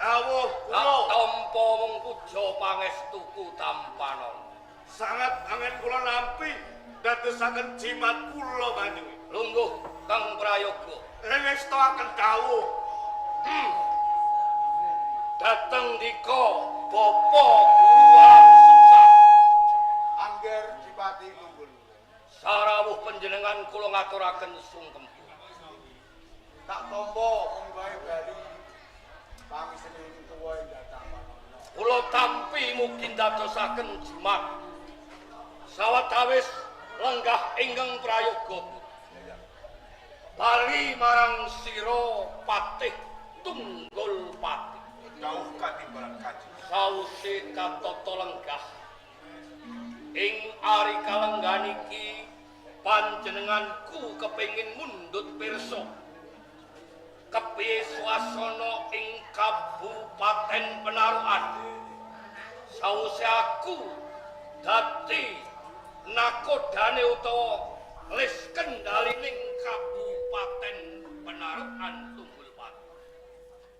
Dawuh kula. Tampa mung puja pangestuku tampanon. Sangat angen kula nampi dadosaken jimat kula Kanjeng. Lungguh Kang Prayoga. Restoaken dawuh. Dateng dika Bapa Guru Walangsungsang. Angger Dipati Tunggul. Sarawuh panjenengan kula ngaturaken sungkem. Tak tampa mung wae bali pangisene tuwa ing tampanono. Kula tampi mugi ndadosaken jimat. Sawetawis lenggah ingkang prayoga. Bali marang sira Patih Tunggul Pati. Dawuh katimbalan Kanjeng. Sawise katata lenggah ing ari kalenggan iki panjenenganku kepengin mundhut pirsa kepiye swasana ing Kabupaten Penarukan. Sawise aku dadi nakodane utawa lis kendalining Kabupaten Penarukan Tunggul Pati.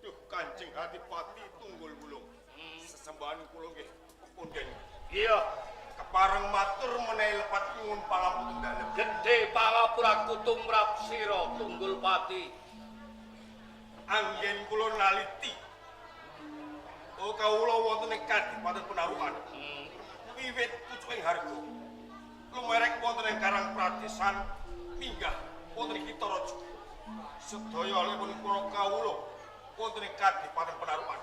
Duh Kanjeng Adipati Tunggul Wulung. Sesembahan kula nggih kepunden. Iya, kepareng matur menawi lepat nyuwun pangapunten dalem. Gedhe pangapuraku tumrap sira Tunggul Pati. Anggen kula naliti. Oh kawula wonten ing Kadipaten Penarukan. Wiwit pucuking harga. Lumerek wonten ing Karang Pradesan minggah wonten ing Kitaraja. Sedaya alipun para kawula wonten ing Kadipaten Penarukan.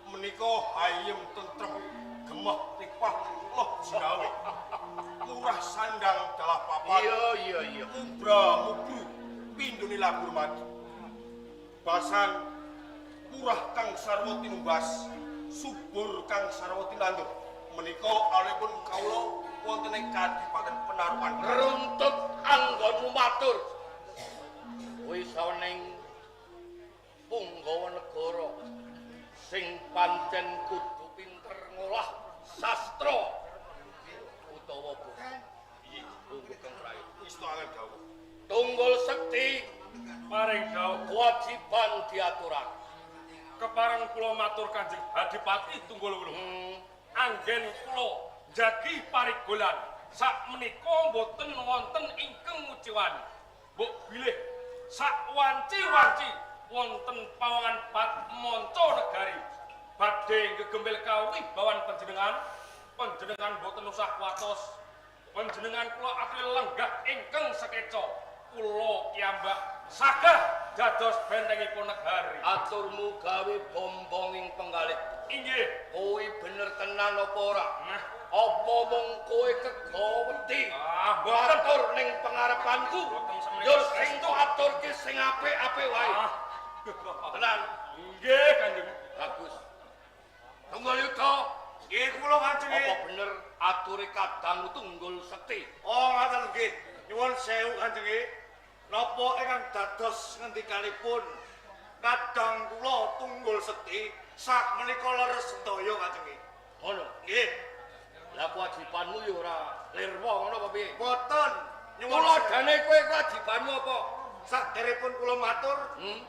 Menika hayem tentrem, gemah ripah loh jinawe. Murah sandang dalah papan. Iya iya iya. Mubra mubru pindune labur madu. Basan murah kang sarwa tinumbas, subur kang sarwa tinandur. Menika alipun kawula wonten ing Kadipaten Penarukan. Runtut anggonmu matur. Kuwi sawening punggawa negara sing pancen kudu pinter ngolah sastra utawa basa. Lungguh Kang Prayoga. Istoaken dawuh. Tunggul Sekti Paring dawuh kewajiban diaturake. Kepareng kula matur Kanjeng Adipati Tunggul Wulung. Anggen kula njagi parigolan sak menika mboten wonten ingkang nguciwani. Mbok bilih sak wanci-wanci wonten pawongan bat manca negari badhe gegembel kawibawan panjenengan. Panjenengan mboten usah kuwatos. Panjenengan kula aturi lenggah ingkang sekeca. Kula kiyambak sagah dados bentengipun negari. Aturmu gawe bombong ing penggalih. Inggih. Kowe bener tenan apa ora? Nah, Apa mung kowe kegawa wedi? Ah, mboten. Atur ning pengarepanku. Mboten semenika. Yo sing tok aturke sing apik-apik wae. Ah. Tenan. Nggih, Kanjeng. Bagus. Tunggul Yuda, Nggih kula Kanjeng. apa bener ature kadang Tunggul Sekti? Oh ngaten nggih. Nyuwun sewu Kanjeng. Napa ingkang dados ngendikanipun kadang kula Tunggul Sekti sak menika leres sedaya Kanjeng. Ngono. Nggih. Lah kewajibanmu ya ora lirwa ngono apa piye? Mboten. Nyuwun Tuladhane kowe kewajibanmu apa? Saderepun kula matur,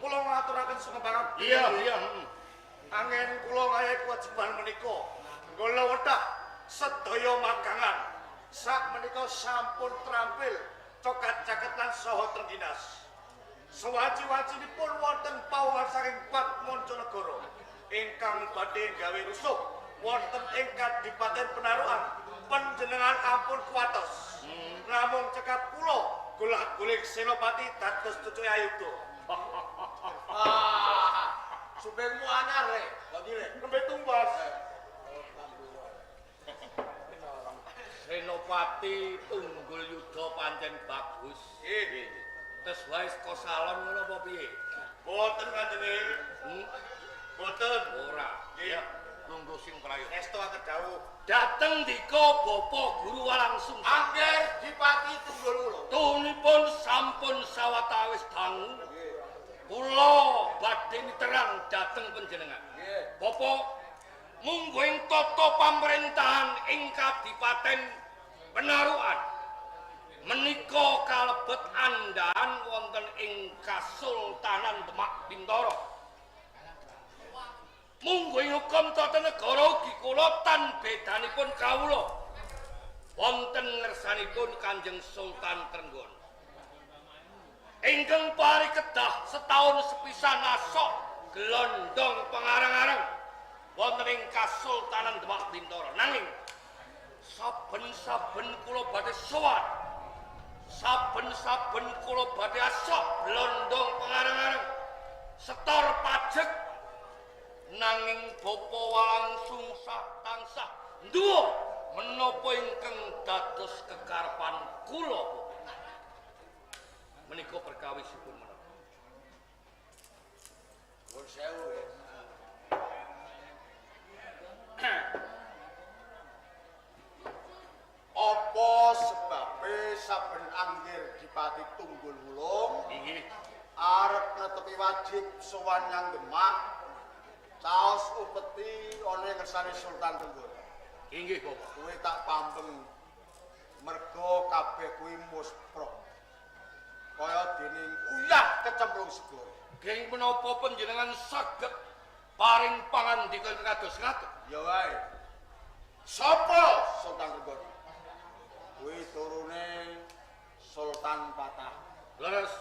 kula ngaturaken sumangga. Iya, iya, heeh. Anggen kula ngayahi kewajiban menika. Kula wetah sedaya magangan sak menika sampun trampil cokat caket lan saha trengginas. Sewanci-wancinipun wonten pawongan saking Bat Mancanegara ingkang badhe gawe rusuh wonten ing Kadipaten Penarukan. Panjenengan ampun kuwatos. Namung cekap kula golak-golik Senopati dados cucu Ayuda. Ah, supirmu anyar le. Kok iki le? Nembe tumbas. Senopati Tunggul Yuda pancen bagus. Nggih. Terus wae saka salon ngono apa piye? Boten Kanjeng. Boten. Ora. Nggih. Lungguh sing prayoga. Estu atur dawuh. Dateng dika Bapa Guru Walangsungsang. Angger Dipati Tunggul Wulung. Tunipun sampun sawetawis dangu. Kula badhe miterang dhateng panjenengan. Nggih. Bapa mungguing tata pamrentahan ing Kadipaten Penarukan menika kalebet andhahan wonten ing Kasultanan Demak Bintara. Kawula tan bedanipun kawula wonten ngersanipun Kanjeng Sultan Trenggono. Ingkang pari kedah setahun sepisan asok glondong pengarang-arang wonten ing Kasultanan Demak Bintara. Nanging saben-saben kula badhe sowan, saben-saben kula badhe asok glondong pengarang-arang setor pajek, nanging Bapa Walangsungsang tansah nduwa menapa ingkang dados kekarepan kula. Menika perkawisipun menapa? Nuwun sewu. Apa sebabe saben anggir Dipati Tunggul Wulung inggih arep netepi wajib sowan nyang Demak, caos upeti ana ing ngersane Sultan Trenggono? Inggih, Bapak. Kuwi tak pambeng merga kabeh kuwi muspra. Kaya dening uyah kecemplung segara. Geng menapa panjenengan saged paring pangandika kados ngaten? Ya wae. Sapa Sultan Trenggono? Kuwi turune Sultan Patah. Leres.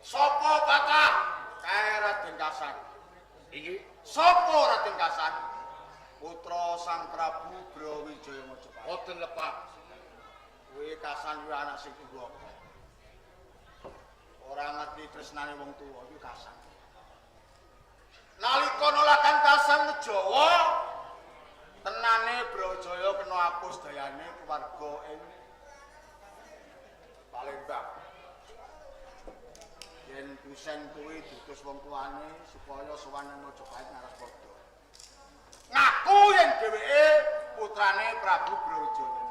Sapa Patah? Kae Raden Kasan. Inggih. Sapa Raden Kasan? Putra Sang Prabu Brawijaya Majapahit. Boten lepat. Kuwi Kasan kuwi anak sing duraka. Ora ngerti tresnane wong tuwa iku Kasan. Nalika nolakan Kasan ke Jawa, tenane Brawijaya kena apus dayane keluarga ing Palembang. Yen Kusen kuwi diutus wong tuane supaya sowan nang Majapahit ngaras padha. Ngaku yen dheweke putrane Prabu Brawijaya.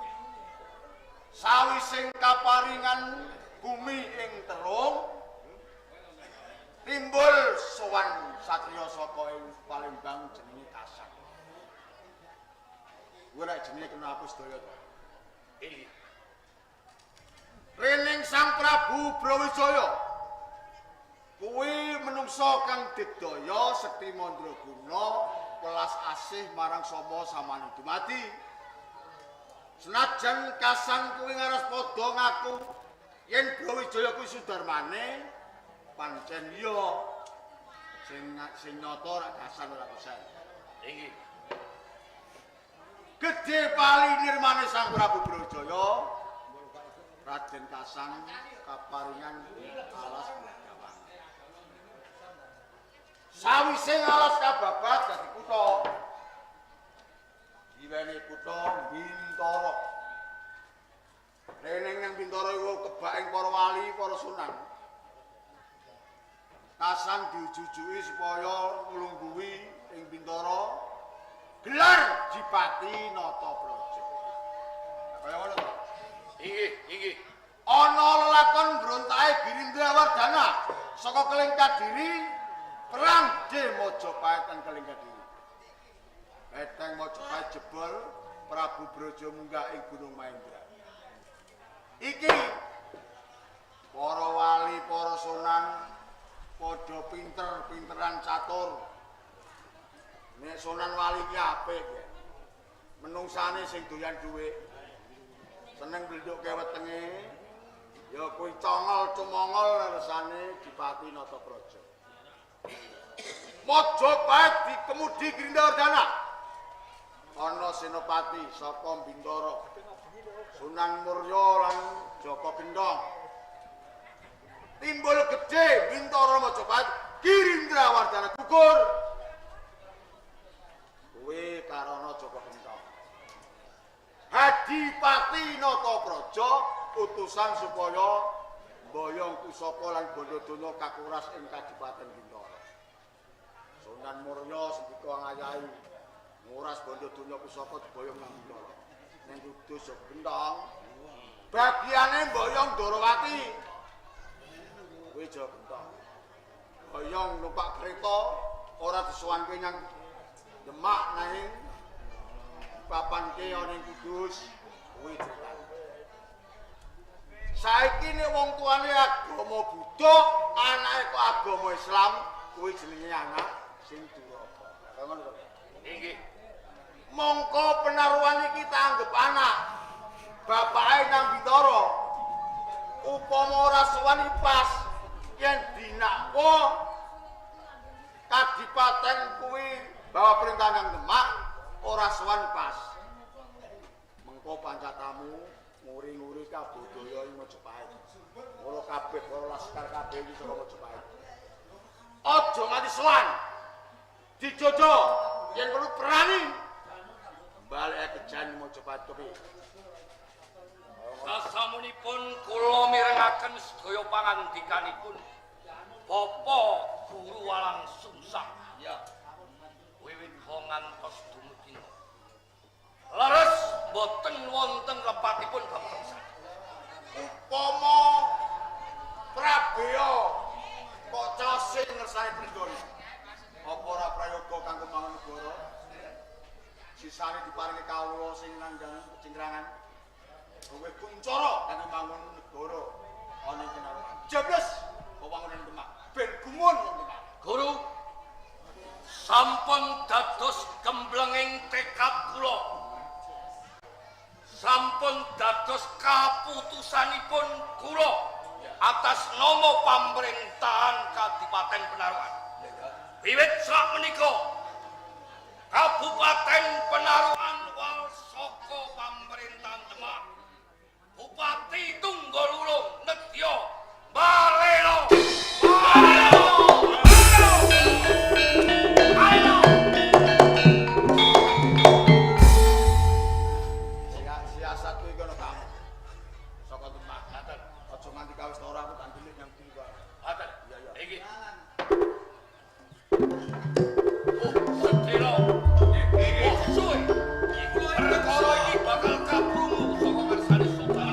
Sawise kaparingan bumi ing Terung, timbul sowan satriya saka ing Palembang jenenge Kasan. Kuwi lek jenenge kena apus daya to. Inggih. Rening Sang Prabu Brawijaya kuwi menungsa kang digdaya sekti mandraguna welas asih marang sama samane dumadi. Senajan Kasan kuwi ngaras padha ngaku yen Brawijaya kuwi Sudarmane, pancen iya sing nyata ora Kasan ora Kusen. Inggih. Gedhe palinirmane Sang Prabu Brawijaya, Raden Kasan kaparingan alas Gawang. Sawise alas kababat dadi kutha. Diweni kutha Bintara. Rening nang Bintara iku kebak ing para wali, para sunan. Kasan diujujuki supaya nglungguhi ing Bintara gelar Dipati Nata Praja. Kaya ngono to. Inggih, inggih. Ana lelakon mbrontake Girindrawardana saka Keling Kadiri perang de Majapahit lan Keling Kadiri. Beteng Majapahit jebol, Prabu Braja munggah ing Gunung Mahendra. Iki para wali, para sunan padha pinter-pinteran catur. Nek sunan wali ki apik ya. Menungsane sing doyan dhuwit. Seneng blendhukke wetenge. Ya kuwi congol cumongol resane Dipati Nata Praja. Majapahit dikemudi Girindrawardana. Ana senopati saka Bintara. Sunan Murya lan Jaka Gendong. Timbul gedhe Bintara Majapahit, Girindrawardana gugur. Kuwi karana Jaka Gendong. Adipati Nata Praja utusan supaya mboyong pusaka lan bondo donya kakuras ing Kadipaten Bintara. Sunan Murya sendika ngayahi nguras bondo donya pusaka diboyong nang Bintara. Ning Kudus Jaka Gendong. Bagiane mboyong Ndorowati. Kuwi Jaka Gendong. Boyong numpak kereta ora disowanke nyang Demak nanging papanke ana ing Kudus kuwi critane. Saiki nek wong tuane agama Buddha, anake kok agama Islam, kuwi jenenge anak sing duraka. Kaya ngono to. Inggih. Mongko penaruhan iki tak anggep anak. Bapake nang Bintara. Upama ora sowan iki pas yen dinakwa kadipaten kuwi bawa perintah nang Demak ora sowan pas. Mengko pancatamu nguri-nguri kabudaya ing Majapahit. Mula kabeh para laskar kabeh iki saka Majapahit. Aja nganti sowan. Dijojo yen perlu perani. Balik kejan Majapahit kepiye? Sasamunipun kula mirengaken sedaya pangandikanipun Bapak Guru Walang Sungsang. Ya. Wiwit ngantos dumugi. Leres boten wonten lepatipun Bapak Sungsang. Upama Prabeya kok caose ngersani Trenggana. Apa ora prayoga kanggo mangun negara? Sisane diparingi kawula sing nanggang cingkrangan. Kowe kuncara kanggo mangun negara ana ing Penarukan. Jebles wewangunan Demak ben gumun wong Demak. Guru sampun dados gemblenging tekad kula. Sampun dados kaputusanipun kula atas nama pamrentahan Kadipaten Penarukan. Wiwit sak menika Kabupaten Penarukan wal saka pamrentahan Demak. Bupati Tunggul Wulung nedya balelo. Balelo. Balelo. Siasat kuwi kono kamu. Saka Demak. Aja nganti kawis ora aku tak ndelik nyang ndi wae. Ngaten. Iya, iya. Iki. Oh, sedelo. Oh, suwe. Perkara iki bakal kaprungu saka ngarsane Sultan.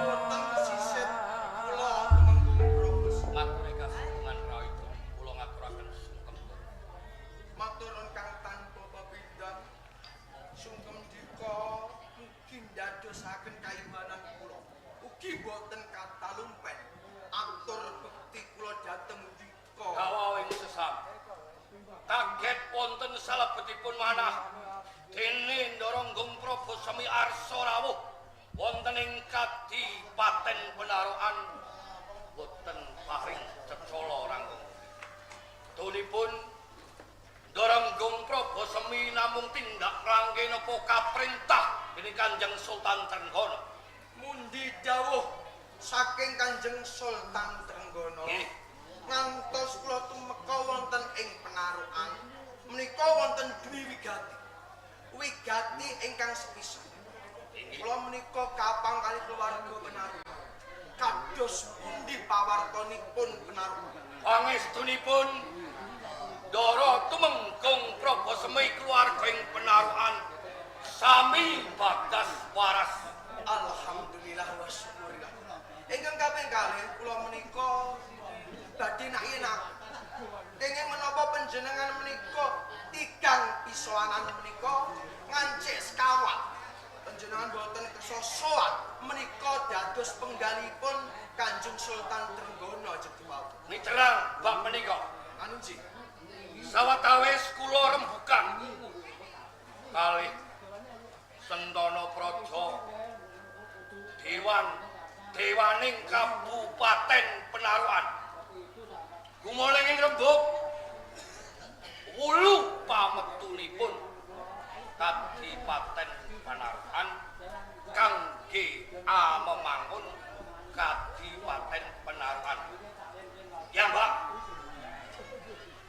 Boten sisit kula Tumenggung Prabu. Matur kasungan rawuh kula ngaturaken sungkem. Matur nuwun kang tanpa pepindhan. Sungkem dika mugi ndadosaken kaimanan kula. Ugi boten katalumpen atur bekti kula dhateng dika. Gawa ing sesam. Kaget wonten salebetipun manah dene Ndoronggung Prabu Semi arsa rawuh wonten ing Kadipaten Penarukan boten paring cecala rangkung. Tunipun Ndoronggung Prabu Semi namung tindak rangke napa kaprintah dening Kanjeng Sultan Trenggana. Mundi dawuh saking Kanjeng Sultan Trenggana. Nggih. Ngantos kula tumeka wonten ing Penarukan menika wonten dwi wigati. Wigati ingkang sepisan. Kula menika kapang kali keluarga Penarukan. Kados pundi pawartonipun Penarukan? Pangestunipun Ndara Tumenggung Prabu Semi keluarga ing Penarukan sami bagas waras. Alhamdulillah wa syukurillah. Ingkang kaping kalih kula menika badhe nak-enak. Kenging menapa panjenengan menika tigang pisowanan menika ngancik sekawan. Panjenengan boten kersa sowan menika dados penggalipun Kanjeng Sultan Trenggana jeki wau. Miterang bab menika. Anu nggih. Sawetawis kula rembukan kalih Sentana Praja Dewan Dewaning Kabupaten Penarukan. Gumoleng ing rembug wulu pametunipun Kadipaten Panarukan kangge amemangun Kadipaten Penarukan. Ya, Mbak.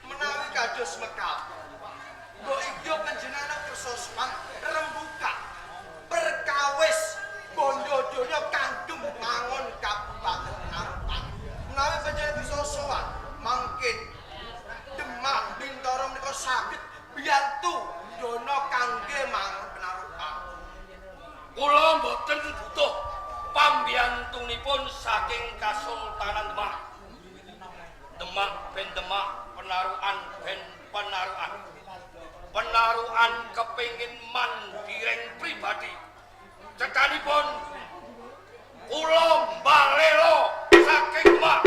Menawi kados mekal. Mbok iya panjenengan kersa sowan rembukan perkawis bondo donya kanggo mangun Kabupaten Penarukan. Menawi panjenengan Piyambakipun kula mbalela saking Demak.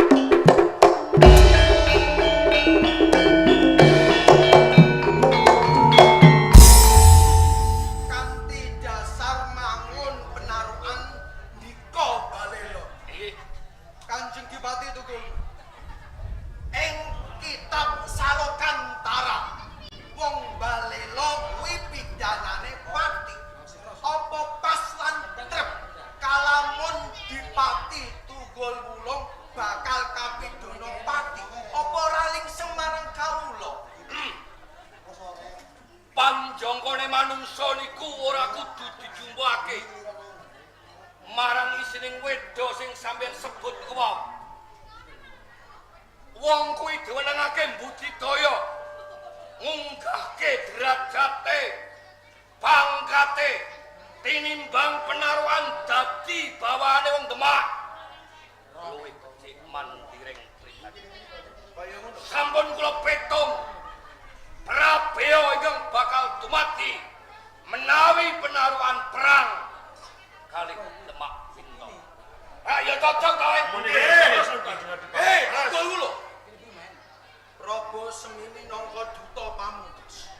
Kanthi dasar mangun penarukan Dika Balela. Nggih. Kanjeng Dipati Tunggul. Ing kitab Salokantara, wong Balela kuwi pidanane pati. Apa pas lan trep kalamun Dipati Tunggul Wulung bakal kapidana pati? Apa ora lingsem marang kawula? Panjangkane manungsa niku ora kudu dijumpake marang isining wedha sing sampeyan sebut niku wau. Wong kuwi diwenangake mbudidaya, ngunggahke derajate, pangkate tinimbang penaruhan dadi bawane wong Demak. Luwih becik mandiring pribadi. Kaya ngono. Sampun kula petung Prabea ingkang bakal dumadi menawi penaruhan perang kali Demak Bintoro. Ayo cocok ta, Menika leres Kanjeng Adipati. Hei, tunggu lho. Prabu Semi minangka duta pamungkas.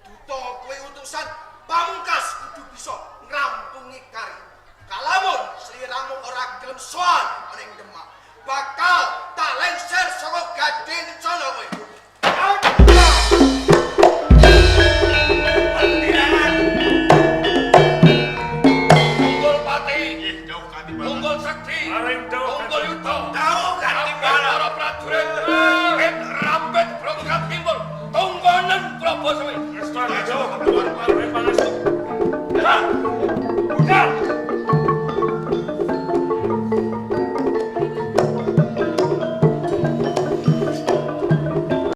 Duta kuwi utusan pamungkas kudu bisa ngrampungi karya. Kalamun sliramu ora gelem sowan ning Demak, bakal tak lengser saka gading cana kowe. Tunggul Pati, Nggih, dawuh Kanjeng Tunggul Sekti, Aring dawuh Tunggul Yuda, Dawuh Kanjeng para prajurit, rampet brongkat timbul, tunggonen Prabu Semi. Restani dawuh.